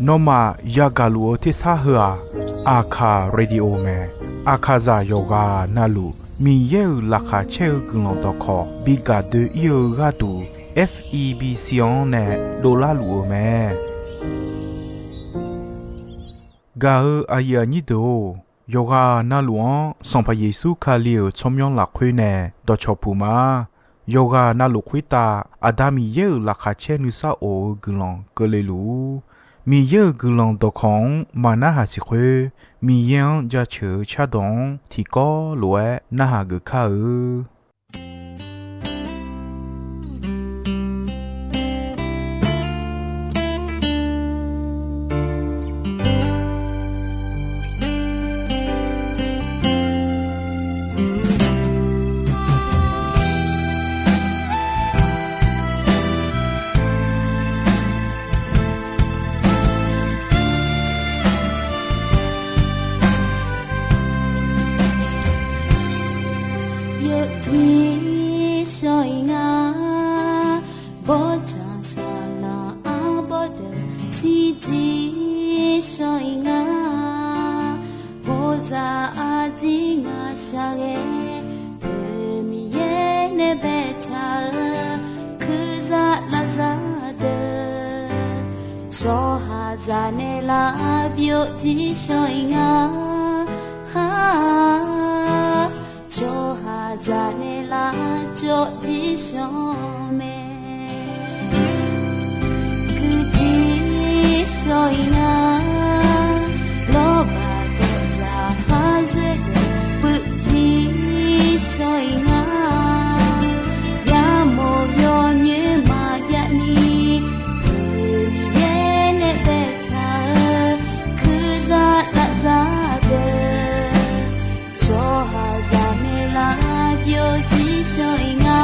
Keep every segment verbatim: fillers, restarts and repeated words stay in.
Nawmaf yagaq luf-eu tersar heu-aq, Aqkaq Radio mae. Aqkaqzaq yawqghaq navluf Miqyaer-euq laqkhaq caer-eu guiqlanq dawqkawq bi gaq doe-ir-eu gharduq, F E B C-anr nae dovlar luf-eu mae. Gaq-eu aqyuif aqnyir deuq-or, yawqghaq navluf-anr Sanqpaq Yeqsur Kali-euq tsawrmyanr lafkhoer nae dawqcawq puq ma. Yawqghaq navluf khoertav Aqda Miqyaer-euq laqkhaq caer nuisar of-eu guiqlanq keuvle luf-ur. Miqyaer-euq guiqlanq dawqkawq-anr maq narhaq siq khoer, Miqyaer-anr jaceuq-eu cardawq-anr tiqkawv lof-aer narhaq geuf kar-eu. Yawjir shawr-ir nga, bawrtsanq saqlaq arbawr deuq shirjir shawr-ir nga. Bawqzaq arjir ngaq shaqghae, deuq Miqyaer nae baetaq-eu, kurzaq lavzaq deuq, tsawrhaqzaq nae lavbyov jir shawr-ir nga. Tsawrhaqzaq nae lavcawv jir shawr mae. Kuirjir shawr-ir nga, lawrbaq dawqzaq khar zoer deuq puivjir shawr-ir nga. Yamawr yawnyoer maqjav ni, Miqyaer nae baetaq-eu, kurzaq lavzaq deuq, tsawrhaqzaq nae lavbyov jir shawr-ir nga.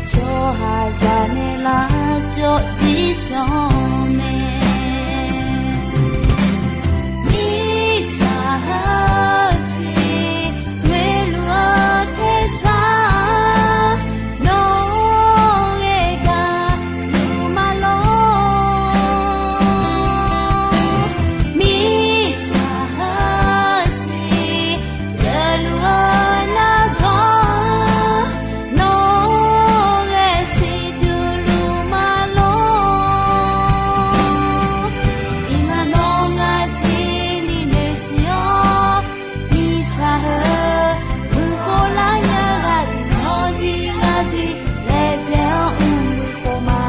Tsawrhaqzaq nae lavcawv jir shawr mae. Mirtsaq heusiq ngoeqluf-eu tersar, nawr ghae gaq luf ma lor. Mirtsaq heusiq geufluf-eu nargawr, nawr ghae siqduq luf ma lor. Iqmanuv ngar tiqni noeqsiq-awr, mirtsaq heu buqkhov lar nya ghaq deuq nawr jir ngar jir laejae-awr mr-eu khof ma.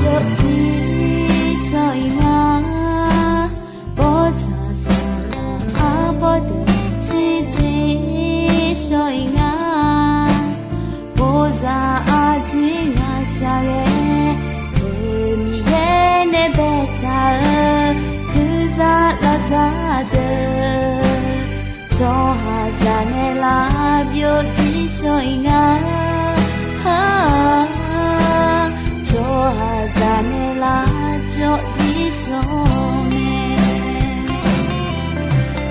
Yawjir shawr-ir nga, bawrtsanq saqlaq arbawr deuq shirjir shawr-ir nga. Bawqzaq arjir ngaq shaqghae, deuq Miqyaer nae baetaq-eu, kurzaq lavzaq deuq, tsawrhaqzaq nae lavbyov jir shawr-ir nga. Tsawrhaqzaq nae lavcawv jir shawr mae.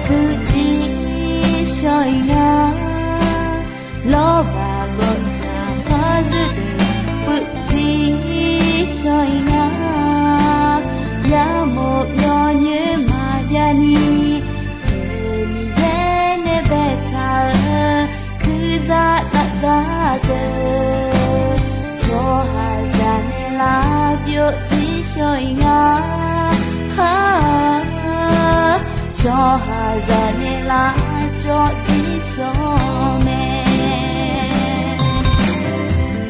Puivjir shawr-ir nga, lawrbaq gawqzaq khar zoer deuq puivjir shawr-ir nga. Yamawr yawnyoer maqjav ni, deuq Miqyaer nae baetaq-eu, kurzaq lavzaq deuq, tsawrhaqzaq nae lavbyov jir shawr-ir nga. Tsawrhaqzaq nae lavcawv jir shawr mae.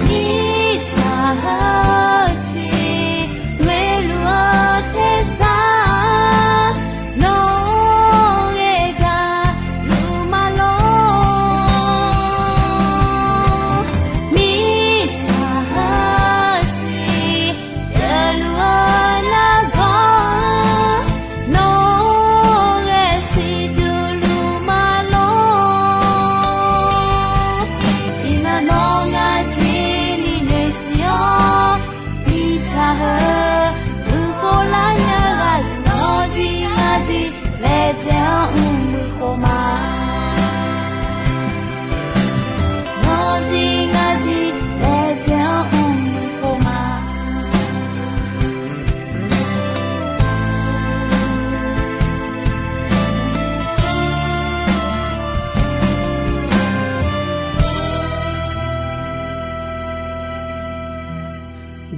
Mirtsaq heusiq ngoeqluf-eu tersar, nawr ghae gaq luf ma lor. Mirtsaq heusiq geufluf-eu nargawr, nawr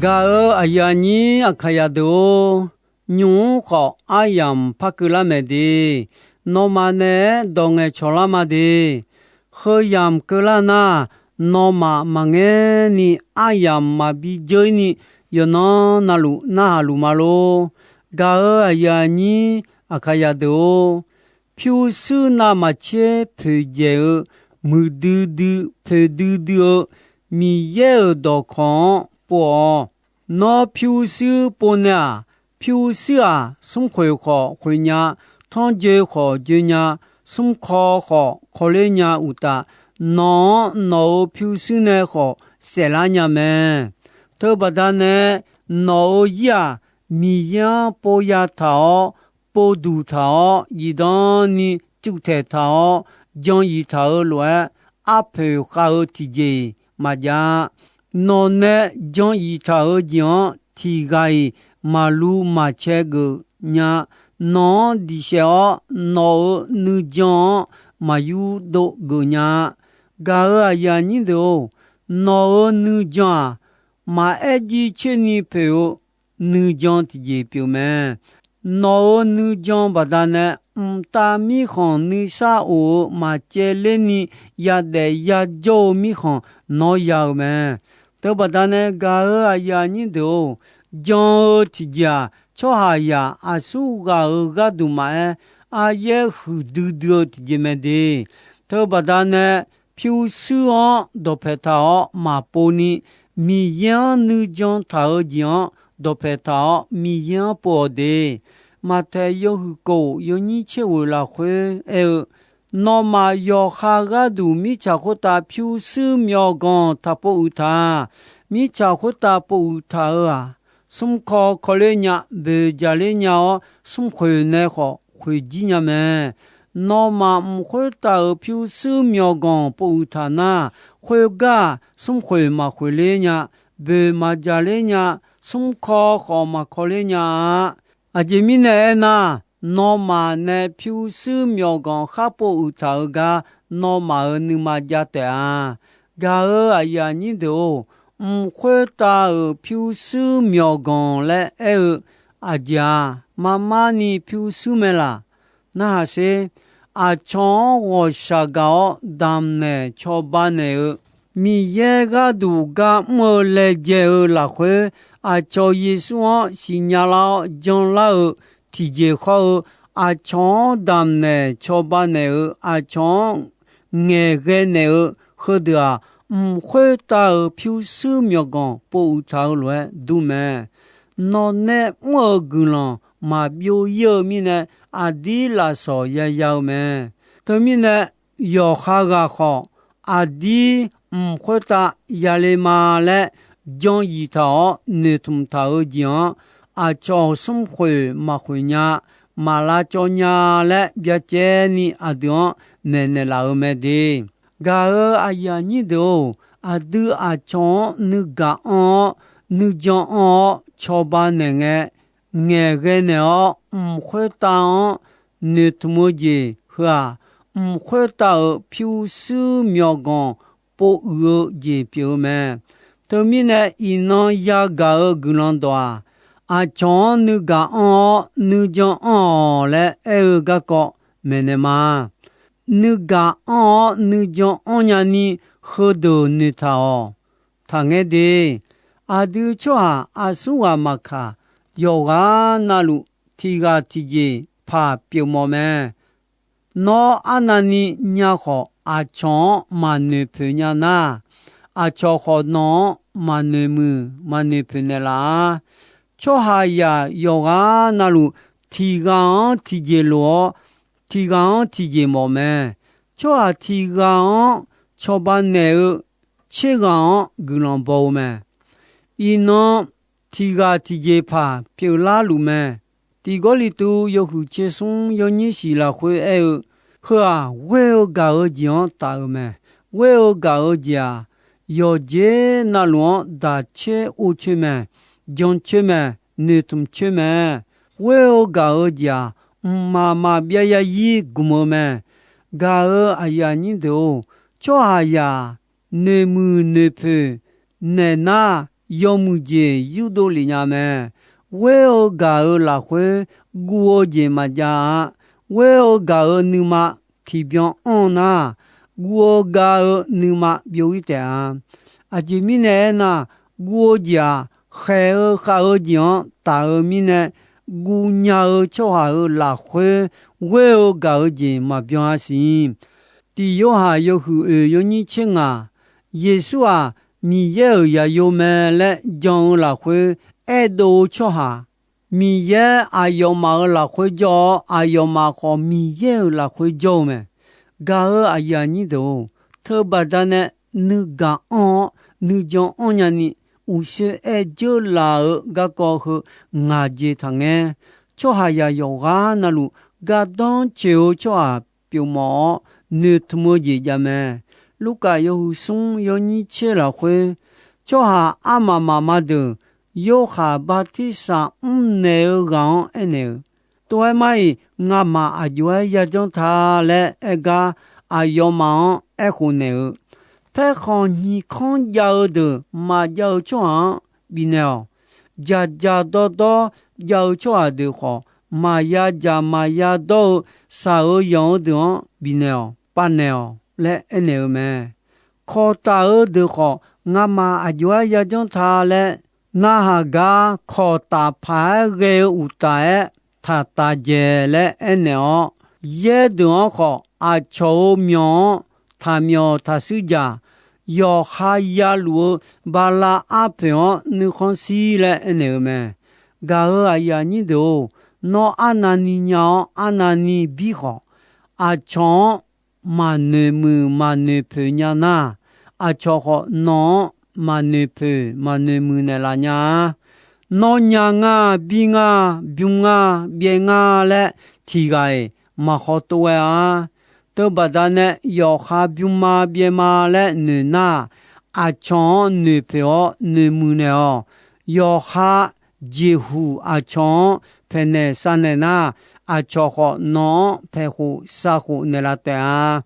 Gaq-euq aqyuif aqnyir Aqkaqyaq deuq-or, nymq-mr khawf aryamq par keuvlar maeq de. Nawmaf naeq-aer dawq ngaeqcawq lar ma de. Heuyamq keuvlar nar, nawmaf maqngaer ni aryamq maqbi dzeur-ir ni, yawqnan navluf narhaq luf ma lor. Gaq-euq aqyuif aqnyir Aqkaqyaq deuq-or, pyurshuir navmaqtser poeqdzaeq-eu, muiqdui dui poeqdui dui-eu Miqyaer-euq dawqkawq-anr pov-awq. Nawr pyurshuir pov nae-aq, pyurshuir-aq, smrkhoeq khawf khoeq nya, tanrjoe khawf joe nya, smrkaw khawf kawler nya uqtaf, nawq-anr nawq-euq pyurshuir nae khawf saeflar nya mae. Teubaqda nae nawq-euq ir-aq, Miqyaer-anr pov yataq-awr, povduq taq-awr, zifdan ni cuvtaeq taq-awr, jan iq taq-eu lof-aer, arpoeq khav-eu tiqjeq-iq maqjav. Nawq nae jan iq taq-eu jeq-anr tiq ghaq-iq maqlu maqcae geuf nya. Nawq-anr diqsaef-awr, nawq-euq nuijan-anr maqyur dov geuf nya. Gaq-euq aqyuif aqnyir deuq-or, nawq-euq nuijan-aq, maqaer jircoer ni poeq-eu nuijan tiqjeq pyeuf mae. Nawq-euq nuijan baqdanae, mqtav mirkhanq nuisar of-eu maqcaevler ni yadaef yajawr-eu mirkhanq nawr ya-eu mae. Teubaqda nae gaq-euq aqyuif aqnyir deuq-or, jan-eu tiqjeq-aq, tsawrhaqzaq aqsurghaq-euq gharduq maqaer, aryaer huiqdui dui-eu tiqjeq mae de. Teubaqda nae pyurshuir-anr dawqpaeq taq-awr maqpov ni, Miqyaer-anr nuijan taq-eu jeq-anr dawqpaeq taq-awr Miqyaer-anr pov-awq de. Maqtaeq yawhuiq kof yawnyir tser ghoeq lafkhoer aer-eu, nawmaf yawqha gharduq mirtsaq khoertav pyurshuir myawqganq taq pov uiq taq. Mirtsaq khoertav pov uiq taq-euq-aq, smrkaw kawler nya, boeq jaqler nya-awr, smrkhoeq nae khawf khoeq jir nya mae. Nawmaf mq khoertav-euq pyurshuir myawqganq pov uiq taq nar, khoergar smrkhoeq maqkhoeq ler nya, boeq maqjaqler nya, smrkaw khawf maqkawler nya-a. Aqjeq mirnae aernar, nawmaf nae pyurshuir myawqganq khar pov uiq taq-eu gar, nawmaf-euq nuima jav taef-a. Gaq-euq aqyuif aqnyir deuq-or, mq khoertav-euq pyurshuir myawqganq laer aer-eu aqjeq-aq, marmar ni pyurshuir mae laq? Narhaq sher. Aqcawq-anr ghawqshaq gaq-awr damqnaeq cawba naeq-eu, Miqyaer gharduq gar mr-eu laejae-eu lafkhoer, aqcawq Yeqsur-anr siqnya lar-awr janlar-eu tiqjeq khawr-eu, aqcawq-anr damqnaeq cawba naeq-eu, aqcawq-anr ngaeqghae naeq-eu heudeuq-aq, mq khoertav-euq pyurshuir myawqganq pov uiq taq-eu lof-aer dur mae. Nawq nae mr-eu guiqlanq maqbyov ir-eu mirnae, aqdir lafsawq yaya-eu mae. Teumirnae, yawqha ghaq khawf, aqdir mq khoertav yale ma laer jan iq taq-awr noeqtmq taq-eu jeq-anr, aqcawq smrkhoeq maqkhoeq nya, maq lavcawv nya laer byacaevni aqdui-anr maeqnaeq laf-eu mae de. Gaq-euq aqyuif aqnyir deuq-or, aqdui aqcawq-anr nuigaq anr-awr, nuijan anr-awr cawba naeq ngae, ngaeqghae naeq-awr mq khoertav-anr noeqtmq-eu jeq heu-aq, mq khoertav-euq pyurshuir myawqganq pov uiq-eu jeq pyeuf-eu mae. Teumirnae iqnan yagaq-euq guiqlanq dawq-aq, aqcawq-anr nuigaq anr-awr nuijan anr-awq laer aer-eu garkawv maeqnaeq ma. Nuigaq anr-awr nuijan anr nyani heudeuq noeqtaq-awq. Taqngaer de. Aqdui tsawrhaq aqsurghaq maqkaq, yawqghaq navluf tiq ghaq tiqjeq paq pyeufmawf mae. Nawr arnavni nya khawf, aqcawq-anr maqnoeq poeq nya nar, aqcawq khawf nawq-anr maqnoeq muiq maqnoeq poeq naeqlaf-a. Tsawrhaqzaq yawqghaq navluf tiq ghaq-anr tiqjeq lof-awr, tiq ghaq-anr tiqjeq mawf mae. Tsawrhaq tiq ghaq-anr cawba naeq-eu tser ghaq-anr guiqlanq baw-eu mae. Iqnan tiq ghaq tiqjeq paq pyeuflar luf mae. Tiq Gawrliqtu yawhuiq tser smr yawnyir shiq lafkhoer aer-eu, heu-aq, ghoer-eu gaq-eu jeq-anr taf-eu mae. Ghoer-eu gaq-eu jeq-aq, yawqjeq navluf-anr daq coer or coer mae, jan coer mae, noeqtmq coer mae. Ghoer-eu gaq-eu jeq-aq, mqmaq maqbyav yarzir gmq-eu mae. Gaq-euq aqyuif aqnyir deuq-or, tsawrhaqzaq noeqmuiq noeqpoeq naeq nar, yawmuiq jeq yurdov lef nya mae. Ghoer-eu gaq-euq lafkhoer guv-eu jeq maqjav-a. Ghoer-eu gaq-euq nuima tiqbyan anr-eu nar, guv-eu gav-eu nuima byov-ir taef-a. Aqjeq mirnae aernar, guv-eu jeq-aq, khaeq-eu khav-eu jeq-anr taf-eu mirnae, guv nya-eu tsawrhaq-euq lafkhoer ghoer-eu gaq-eu jeq maqbyan-a siq. Tiq Yorhaq yawhuiq oeq yawnyir tser ngaq, Yeqsur-aq, Miqyaer-euq zaqyo mae laer jan-eu lafkhoer aerdov-eu tsawrhaq, Miqyaer aqyawfmaf-euq lafkhoer jawr-awr, aqyawfmaf khawf Miqyaer-euq lafkhoer jawr-eu mae. Gaq-euq aqyuif aqnyir deuq-or, teubaqda nae nuigaq anr-awr nuijan anr nyani, uqshoe aer dzeur laf-euq garkawv heu ngaq jeq taqngaer. Tsawrhaqzaq yawqghaq navluf gardanr coeq-eu tsawrhaq pyeufmawf-awr noeqtmq-eu jeq jav mae. Lurkaf yawhuiq smr yawnyir tser lafkhoer, tsawrhaq armaf mafma deuq Yorhaq bartirsaq mrnaeq-eu ghaq-anr aernaeq-eu, Tov-aer mar-iq, ngamaf aqjox-aer yajanr ta laer aer gar, aqyawfmaf-anr aerkhof naeq-eu, Paerkhanq nyiq kanr jav-eu deuq maqjav-eu tsawrhaq-anr bifnaeq-awq. Dzaqdzaq dawrdawr jav-eu tsawrhaq deuq khawf, maqya dzaq maqya dawr-eu shaq-eu yanq-eu deuq-anr bifnaeq-awq, pavnaeq-awq laer aernaeq-eu mae. Kawqtaf-eu deuq khawf, ngamaf aqjox-aer yajanr ta laer narhaq gar, kawqtaf paq-aer ghae-eu uqtaf-aer taqtaf dzaeq laer aernaeq-awr, yaer deuq-anr khawf aqcawq-euq myawq-anr taqmyawf taqshuir dzaq, yawqha yaluf-eu bala arpoeq-anr nuikhanr shir laer aernaeq-eu mae. Gaq-euq aqyuif aqnyir deuq-or, nawr arnavni nya-awr arnavni bir khawf, aqcawq-anr maqnoeq muiq maqnoeq poeq nya nar, aqcawq khawf nawq-anr maqnoeq poeq maqnoeq muiq naeqlaf nya-a. Nawr nya nga, bir nga, bym nga, byaev nga laer tiq ghaq-iq maqkhawf tov ghae-a. Teubaqda nae yawqha bym ma byaev ma laer noeq nar, aqcawq-anr noeq poeq-awr noeq muiq naeq-awq. Yawqha jeqhuq aqcawq-anr paeqnaeq shavnaeq nar, aqcawq khawf nawq-anr paeqkhof savkhof naeqlaf taef-a.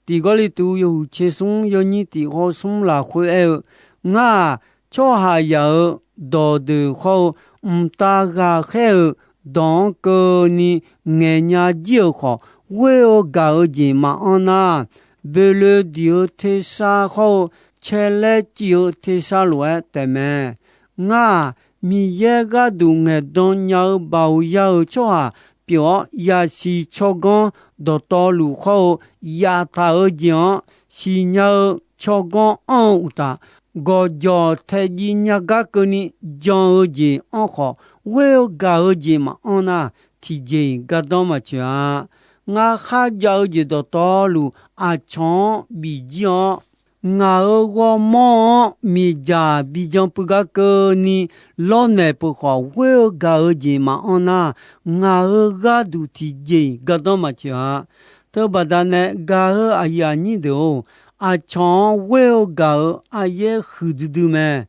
Tiq Gawrliqtu yawhuiq tser smr yawnyir tiq hawr smr lafkhoer aer-eu, Ngar-aq, tsawrhaqzaq-euq dawqdeuq hawr-eu mqtav ghaqkhaer-euq dawq-anr keuvni ngaeqnya jir-euq khawf, ghoer-eu gaq-eu jeq maqanr nar, boeqloeq diq-eu tersar hawr-eu caelaer civ-eu tersar lof-aer taefmae. Ngar-aq, Miqyaer gharduq ngaeqdan nya-eu baoq ya-euq tsawrhaq pyeuf-awr, yasiq tsawrganr dawqtawvluf hawr-eu yaftaq-eu jeq-anr siqnya-eu tsawrganr anr-eu uqtaf, gawqjawq taejiv nya gar keuvni jan-eu jeq anr khawf, ghoer-eu gaq-eu jeq maqanr nar, tiqjeq-iq gardanr maqtsoeq-a. Ngar kharjav-eu jeq dawqtawvluf aqcawq-anr bifjir-awr, ngaq-euq ghawrmawr-anr miqdzaq bijan puiv gar keuvni lawrnaeq peuq khawf, ghoer-eu gaq-eu jeq maqanr nar, ngaq-euq gharduq tiqjeq-iq gardanr maqtsoeq-a. Teubaqda nae gaq-euq aqyuif aqnyir deuq-or, aqcawq-anr ghoer-eu gaq-euq aryaer huiqdui dui mae.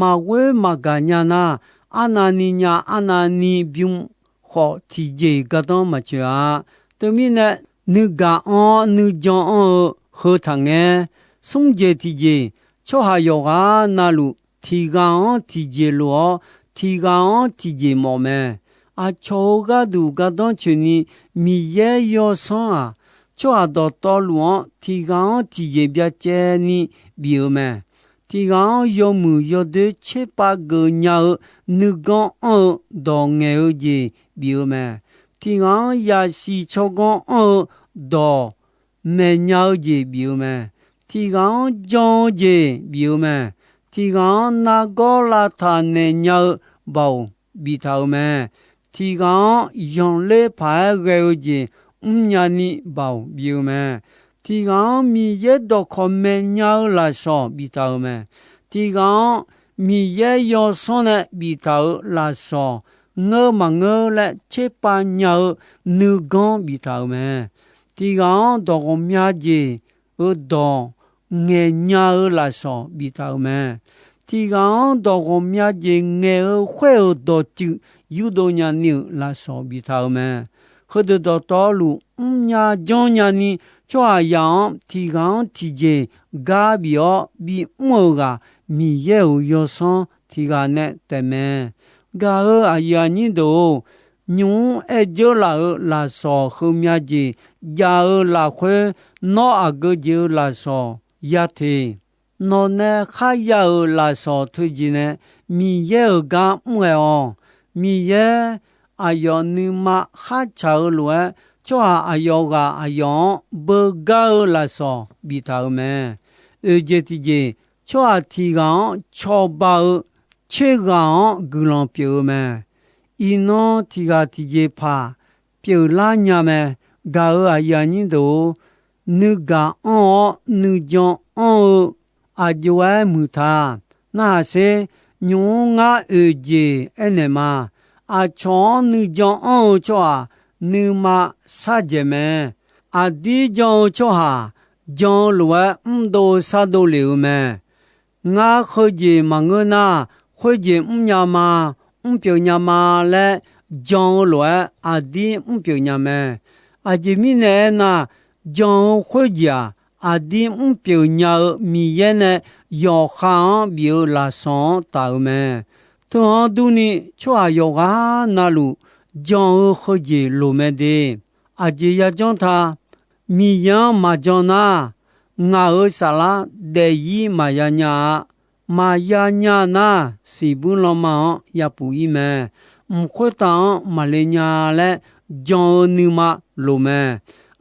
Maqghoer maqgaq nya nar, arnavni nya arnavni bym khawf tiqjeq-iq gardanr maqtsoeq-a. Teumirnae, nuigaq anr-awr nuijan anr-eu heu taqngaer. Smr jeq tiqjeq, tsawrhaq yawqghaq navluf tiq ghaq-anr tiqjeq lof-awr, tiq ghaq-anr tiqjeq mawf mae. Aqcawq-euq gharduq gardanr tsoeqni Miqyaer Yawsanr-aq, tsawrhaq dawqtawvluf-anr tiq ghaq-anr tiqjeq byacaevni bif-eu mae. Tiq ghaq-anr yawmuiq yawdoer tserpav geuf nya-eu nuiganr anr-eu dawq ngaeq-eu jeq bif-eu mae. Tiq ghaq-anr yasiq tsawrganr anr-eu dawq maeqnya-eu jeq bif-eu mae. Tiq ghaq-anr jan-eu jeq bif-eu mae. Tiq ghaq-anr nargawr lavtaq naeq nya-eu baoq biftaq-euq mae. Tiq ghaq-anr zanqler paq-aer ghae-eu jeq mrnya ni baoq bif-eu mae. Tiq ghaq-anr Miqyaer dawqkawq maeqnya-eu lafsawq biftaq-euq mae. Tiq ghaq-anr Miqyaer Yawsanr nae biftaq-euq lafsawq ngeur maqngeur laer tserpav nya-eu nuiganr biftaq-euq mae. Tiq ghaq-anr dawq ghawqmya jeq-euq dawq ngaeqnya-eu lafsawq biftaq-euq mae. Tiq ghaq-anr dawq ghawqmya jeq ngaeq-eu khoer-euq dawqtsuif yurdov nyani-euq lafsawq biftaq-euq mae. Heudeuq dawqtawvluf mrnya janrnya ni, tsawrhaqzaq-anr tiq ghaq-anr tiqjeq gar bif-awr bimr-euq ghaq Miqyaer-euq yawsanr tiq ghaq nae taefmae. Gaq-eu aqyuif aqnyir deuq-or, nymq-mr aer dzeur laf-euq lafsawq heumya jeq jav-eu lafkhoer, nawr aqgeu jeq-eu lafsawq ya teq. Nawqnae kharya-euq lafsawq teujeq nae Miqyaer-euq gar mr ghae-awq. Miqyaer aqyawf nuima khartsaq-eu lof-aer, tsawrhaq aqyawf ghaq aqyawf-anr beugar-eu lafsawq biftaq-euq mae. Oeq jeq tiqjeq, tsawrhaq tiq ghaq-anr cawba-eu tser ghaq-anr guiqlanq pyeuf-eu mae. Iqnan tiq ghaq tiqjeqpaq pyeuflar nya mae. Gaq-eu aqyuif aqnyir deuq-or, nuigaq anr-awr nuijan anr-eu aqjox-aer muiq ta. Narhaq sher, nymq-mr ngar oeq jeq aernaeq ma. Aqcawq-anr nuijan anr-eu tsawrhaq nuima shardzaeq mae. Aqdir jan-eu tsawrhaq jan-eu lof-aer mrdov shardov lef-euq mae. Ngar heujeq maqngeur nar, khoerjeq mrnya ma, mrpyeuf nya ma laer jan-eu lof-aer aqdir mrpyeuf nya mae. Aqjeq mirnae aernar, jan-eu khoerjeq-aq, aqdir mrpyeuf nya-eu Miqyaer nae yawqha-anr bif-eu lafsawq-anr taf-euq mae. Teu-anr durni, tsawrhaq yawqghaq navluf jan-eu heujeq loq mae de. Aqjeq yajanr ta. Miqyaer-anr maqjan nar, ngaq-euq saflar daefzir maqya nya-a. Maqya nya nar, siqbuir lanma-anr yapuf ir mae. Mq khoertav-anr maqle nya laer jan-eu nuima loq mae.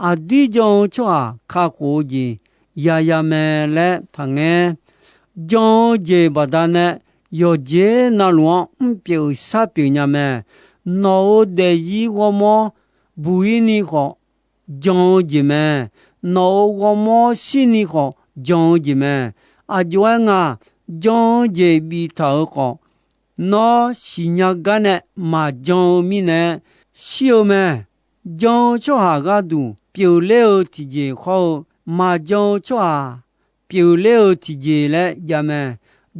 Aqdir jan-eu tsawrhaq kakhof-eu jeq yaya mae laer taqngaer. Jan-eu jeq baqdanae yawqjeq navluf-anr mrpyeuf sharpyeuf nya mae. Nawq-euq daefzir ghawrmawr buq ir ni khawf jan-eu jeq mae. Nawq-euq ghawrmawr shir ni khawf jan-eu jeq mae. Aqjox-aer nga, jan-eu jeq biftaq-euq khawf, nawr siqnya gar nae maqjan-eu mirnae shir-eu mae. Jan-eu tsawrhaq gharduq pyeufler-eu tiqjeq khawr-eu, maqjan-eu tsawrhaq pyeufler-eu tiqjeq laer jav mae.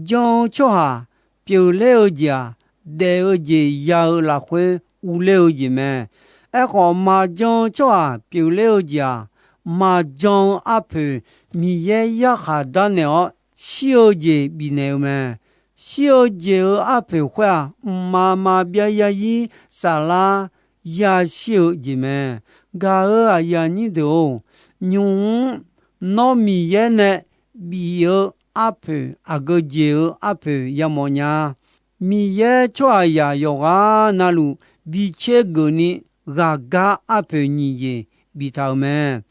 Jan-eu tsawrhaq pyeufler-eu jeq-aq, daef-eu jeq ya-eu lafkhoer uvler-eu jeq mae. Aerkhawf, maqjan-eu tsawrhaq pyeufler-eu jeq-aq, maqjan-eu arpoeq Miqyaer yarkhaq darnaeq-awr shir-eu jeq bifnaeq-eu mae. Shir-eu jeq-euq arpoeq khoer-aq, mqmaq maqbyav zarzir saflar yashir-eu jeq mae. Gaq-euq aqyuif aqnyir deuq-or, nymq-mr nawr Miqyaer nae bif-eu arpoeq aqgeu jeq-euq arpoeq yamawf nya. Miqyaer tsawrhaqzaq yawqghaq navluf bi tser geufni ghaqgar arpoeq nyiq jeq biftaq-euq mae.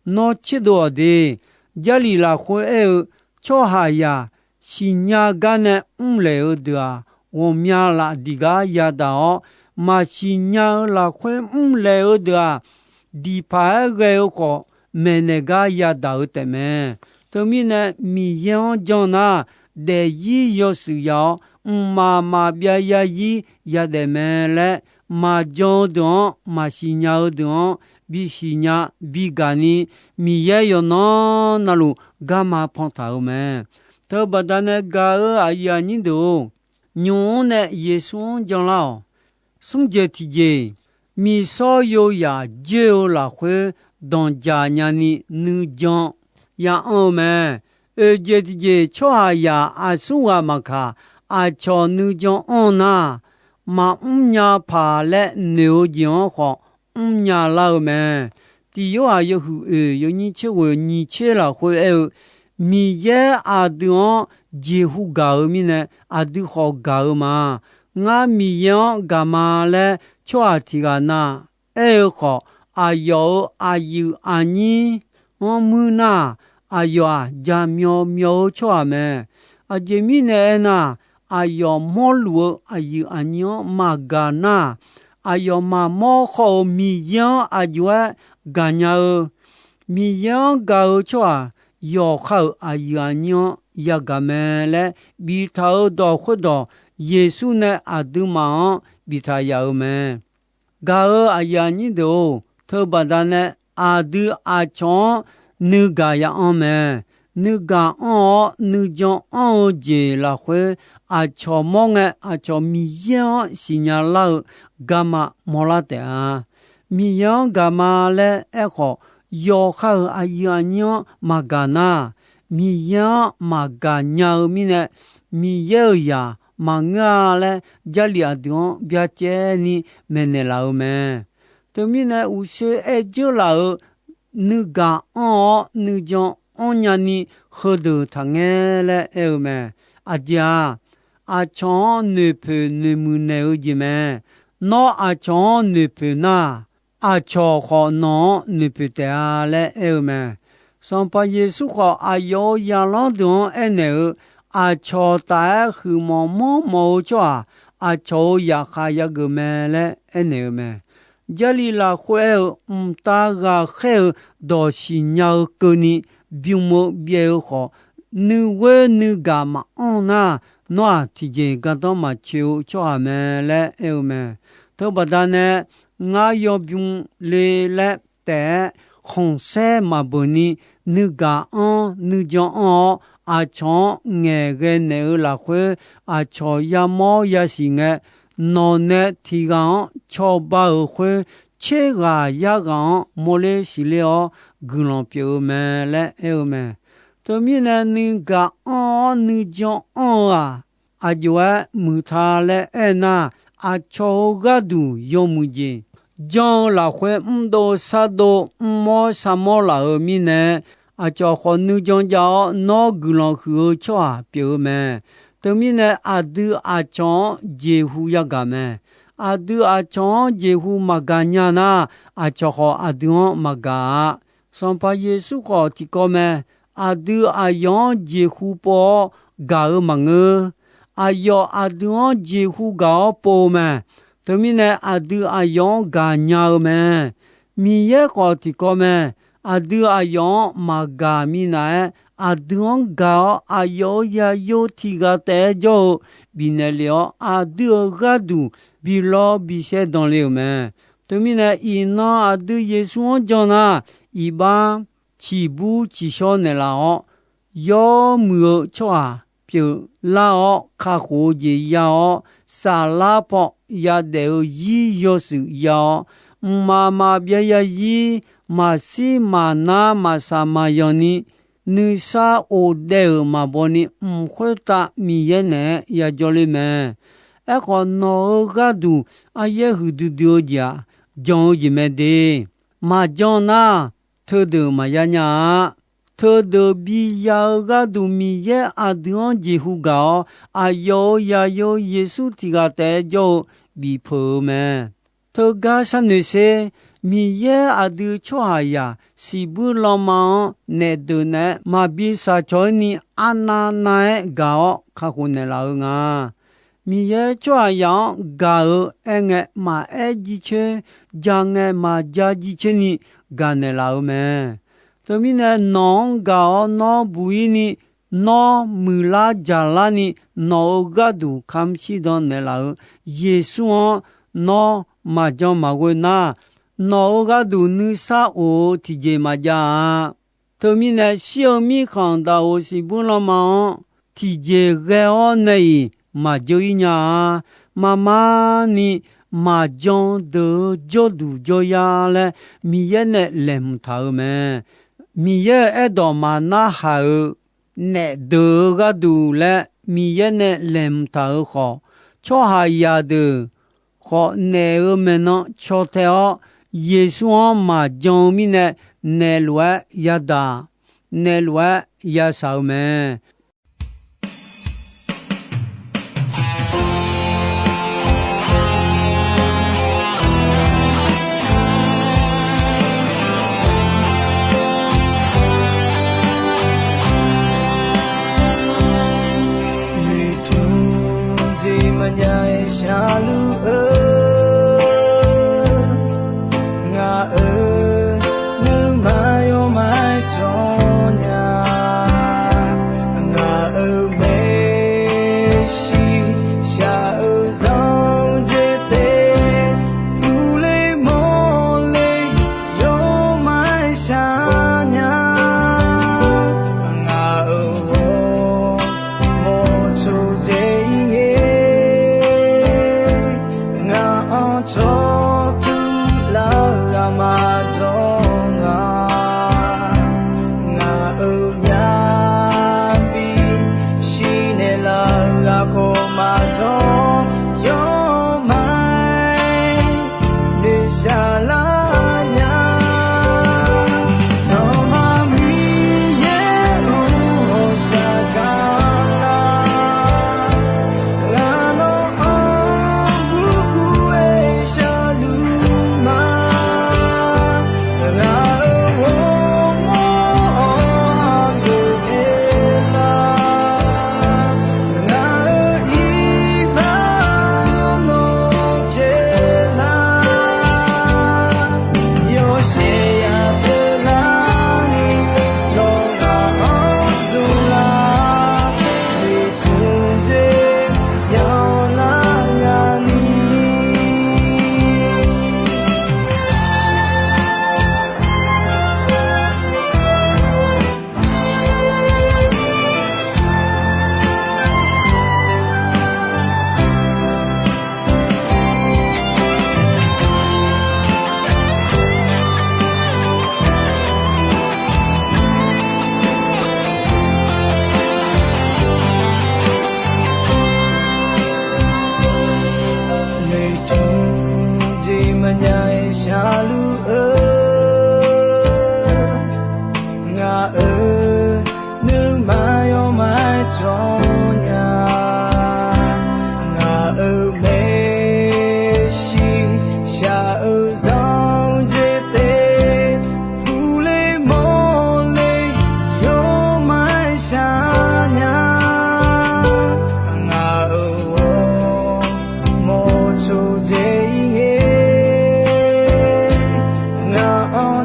Nawr tserdov-awq de. Jarlif lafkhoer aer-eu, tsawrhaqzaq siqnya gar nae mrlaeq-eu deuq-aq, ghawqmya lafdiq gar yadaq-awr, maqsiq nya-eu lafkhoer mrlaeq-eu deuq-aq, diqpaq-aer ghae-eu khawf, maeqnaeq gar yadaq-eu taefmae. Teumirnae, Miqyaer-anr jan nar, daefzir yawshuif ya-awr, mqmaq maqbyav zarzir yadaef mae laer, maqjan-eu deuq-anr, maqsiq nya-eu deuq-anr bisiq nya bigaq ni, Miqyaer yawqnan navluf garma pantaq-euq mae. Teubaqda nae gaq-euq aqyuif aqnyir deuq-or, nymq-mr nae Yeqsur-anr janlar-awq. Smr jeq tiqjeq, miqsawr yoyaq joer-eu lafkhoer danqdzaq nyani nuijan ya anr-eu mae. Oeq jeq tiqjeq, tsawrhaqzaq aqsurghaq maqkaq, aqcawq nuijan anr nar, maqmr nya paq laer noeq-eu jeq-anr khawf mrnya lar-eu mae. Tiq Yorhaq yawhuiq oeq yawnyir tser ghoeq nyiq tser lafkhoer aer-eu, Miqyaer aqdui-anr jeqhu gaq-eu mirnae, aqdui khawf gaq-eu ma. Ngar Miqyaer-anr gaq ma laer tsawrhaq tiq ghaq na aer-eu khawf, aqyawf-euq aqyuif aqnyir-anr muir nar, aqyawf-aq jaqmyawf myawf-eu tsawrhaq mae. Aqjeq mirnae aernar, aqyawf mawrluf-eu aqyuif aqnyir-anr maqgaq nar, aqyawf maqmawr khawf-euq Miqyaer-anr aqjox-aer gaqnya-eu, Miqyaer-anr gaq-eu tsawrhaq yawqha-euq aqyuif aqnyir-anr yagaq mae laer biftaq-eu dawq khoerdawq, Yeqsur nae aqduimaf-anr biftaq yaf-eu mae. Gaq-euq aqyuif aqnyir deuq-or, teubaqda nae aqdui aqcawq-anr nuigaq ya anr mae. Nuigaq anr-awr nuijan anr-eu jeq lafkhoer, aqcawq mawr ngae aqcawq Miqyaer-anr siqnya lar-eu garma mawrlar taef-a. Miqyaer-anr gaq ma laer aerkhawf, yawqha-euq aqyuif aqnyir-anr maqgaq nar, Miqyaer-anr maqgaq nya-eu mirnae, Miqyaer-euq zaq maqngeur-a laer, Jarlif aqdui-anr byacaevni maeqnaeq laf-eu mae. Teumirnae, uqshoe aer dzeur laf-euq nuigaq anr-awr nuijan anrnya ni heudeuq taqngae laer aer-eu mae. Aqjeq-aq, aqcawq-anr noeqpoeq noeqmuiq naeq-eu jeq mae. Nawr aqcawq-anr noeqpoeq nar, aqcawq khawf nawq-anr noeqpoeq taef-a laer aer-eu mae. Sanqpaq Yeqsur khawf, aqyawf-euq zaqlanr deuq-anr aernaeq-eu, aqcawq taf-aer huiqmawf manrmawf-eu tsawrhaq, aqcawq-euq zaqkhav yageuf mae laer aernaeq-eu mae. Jarlif lafkhoer aer-eu, mqtav ghaqkhaer-eu dawq siqnya-eu keuvni bym-eu byaev-eu khawf, nuighoer nuigaq maqanr nar, nawr-aq tiqjeq gardanr maqtsoeq-eu tsawrhaq mae laer aer-eu mae. Teubaqda nae, ngar yawbym le laer taef-aer khanqsaer maqbeuq ni, nuigaq anr nuijan anr-awr, aqcawq-anr ngaeqghae naeq-eu lafkhoer, aqcawq yamawr yasiq ngae, nawq nae tiq ghaq-anr cawba-euq khoer, tser ghaq yar ghaq-anr mawrler siqler-awr guiqlanq pyeuf-eu mae laer aer-eu mae. Teumirnae, nuigaq anr-awr nuijan anr-eu-aq, aqjox-aer muiqta laer aernar, aqcawq-euq gharduq yawmuiq jeq jan-eu lafkhoer mrdov sardov mrmawr sarmawr laf-euq mirnae, aqcawq khawf nuijan jav-awr nawr guiqlanq huiq-eu tsawrhaq pyeuf-eu mae. Teumirnae, aqdui aqcawq-anr jeqhu yagaq mae. Aqdui aqcawq-anr jeqhu maqgaq nya nar, aqcawq khawf aqdui-anr maqgaq-a. Sanqpaq Yeqsur khawf tiqkawv mae. Aqdui aqyawf-anr jeqhu pov-awr gaq-eu maqngeur. Aqyawf aqdui-anr jeqhu gaq-awr pov-eu mae. Teumirnae, aqdui aqyawf-anr gaqnya-eu mae. Miqyaer khawf tiqkawv mae. Aqdui aqyawf-anr maqgaq minav-aer, aqdui-anr gaq-awr aqyawf-euq zaqyo tiq ghaq taef-aer jawr-eu bifnaeq lef-awr, aqdui-euq gharduq bi lawr bi saer dan le-euq mae. Teumirnae, iqnan aqdui Yeqsur-anr jan nar, iqbax ciqbur ciqshawr naeqlaf-awr, yawmuiq-eu tsawrhaq pyeuflar-awr, kakhof-eu jeq ya-awr, saflar paw yadaef-eu zir yawshuif ya-awr, mqmaq maqbyav zarzir, maqshir maqnar maqsaq maqyanq ni, nuisar of daev-euq maqbaw ni mq khoertav Miqyaer naeq-aer yajawr ler mae. Aerkhawf, nawq-euq gharduq aryaer huiqdui dui-eu jeq-aq, jan-eu jeq mae de. Maqjan nar, teudeuq maqya nya-a. Teudeuq biya-eu gharduq Miqyaer aqdui-anr jeqhu gaq-awr, aqyawf-euq zaqyo Yeqsur tiq ghaq taef-aer jawr-eu bifpeuq-eu mae. Teugar sharnoeq sher. Miqyaer aqdui tsawrhaqzaq siqbuir lanma-anr naef deuq naeq-aer maqbi shaq cawq-ir ni arnav nav-aer gaq-awr kakhof naeqlaf-eu nga. Miqyaer tsawrhaqzaq-anr gaq-euq aerngae maqaer jircoer, ja ngae maqja jircoer ni gaq naeqlaf-eu mae. Teumirnae nawq-anr gaq-awr nawr buq-ir ni, nawr muiqlar jaqlar ni, nawq-euq gharduq kamq shirdan naeqlaf-euq Yeqsur-anr nawr maqjan maqghoe nar, nawq-euq gharduq nuisar of-eu tiqjeq maqjav-a. Teumirnae shir-eu mirkhanq daqoq siqbuir lanma-anr tiqjeq ghae-awr nae-iq maqjeur-ir nya-a. Marmar ni maqjan deuq-eu jawrduq jawrya laer Miqyaer nae laeqhmq taq-euq mae. Miqyaer-euq aerdawq maqnarhaq-euq naef deuq-eu gharduq laer Miqyaer nae laeqhmq taq-euq khawf, tsawrhaqzaq deuq khawf naef-euq maeqnan caw tae-awr, Yeqsur-anr maqjan-eu mirnae naef lof-aer yadaq, naef lof-aer yashaq-eu mae. Noeqtmq jeq maqnya-aer sharluf-eu, ngaq-euq nuima yawmaf jawr nya. Ngaq-euq maeqshi shaq-eu zanq jeq taef, uvle mawrle yawmaf shaq nya. Ngaq-euq ghawrmawr coqdzae-ir ngae, ngaq-anr cawq tuq lar-eu aqma jawr nga. Ngaq-euq myaq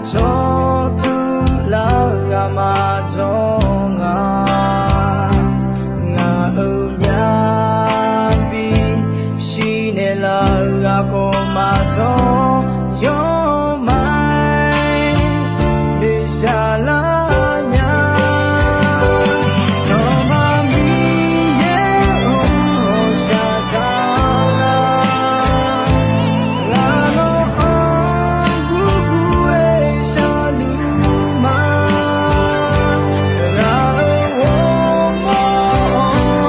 Tsawrtuv lar-eu ghaq maqjawr nga. Ngaq-euq myavbi shirnaeq laf-eu ghaq khawf maqjawr, yawmaf-aer noeqshaq lar nya. Sanqpaq Miqyaer-euq ghawqshaq gaq lar. Ngaq nawr-anr gurgur-aer sharluf ma. Ngaq-euq ghawrmawr-anr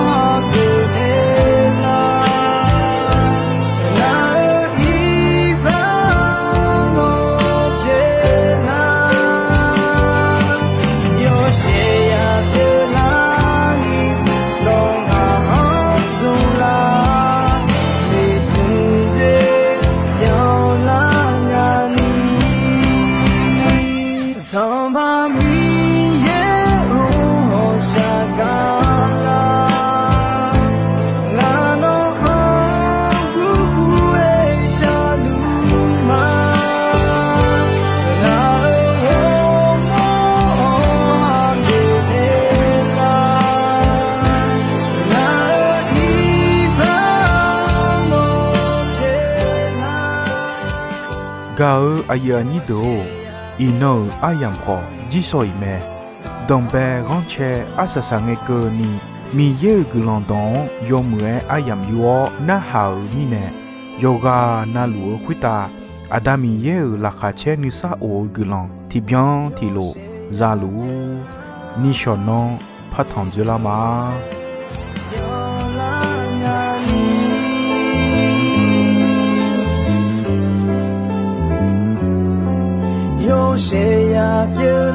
hageuf naeq lar. Ngaq-euq iqbax nawr pyeuf lar. Yawshaef ya pyeuf lar ni, nawr ngaq-anr zmq lar. Miqtmq dzer yanlar nga ni. Sanqpaq Miqyaer-euq ghawqshaq gaq lar. Ngaq nawr-anr gurgur-aer sharluf ma. Ngaq-euq ghawrmawr-anr hageuf naeq lar. Ngaq-euq iqbax nawr pyeuf lar. Gaq-euq aqyuif aqnyir deuq-or, iqnan-euq aryamq khawf jirsawq iq mae. Danqbae ghanrcae arsaq saq ngae keuvni, Miqyaer-euq guiqlanq dawq-anr yawmuiq-aer aryamq yur-awr narhaq-euq mirnae, yawqghaq navluf-eu khoertav Aqda Miqyaer-euq laqkhaq caer nuisar of-eu guiqlanq tiqbyan tiqlof za luf-ur. Nishawq nanr partanq dzoerlar ma. Yawshaef ya pyeuf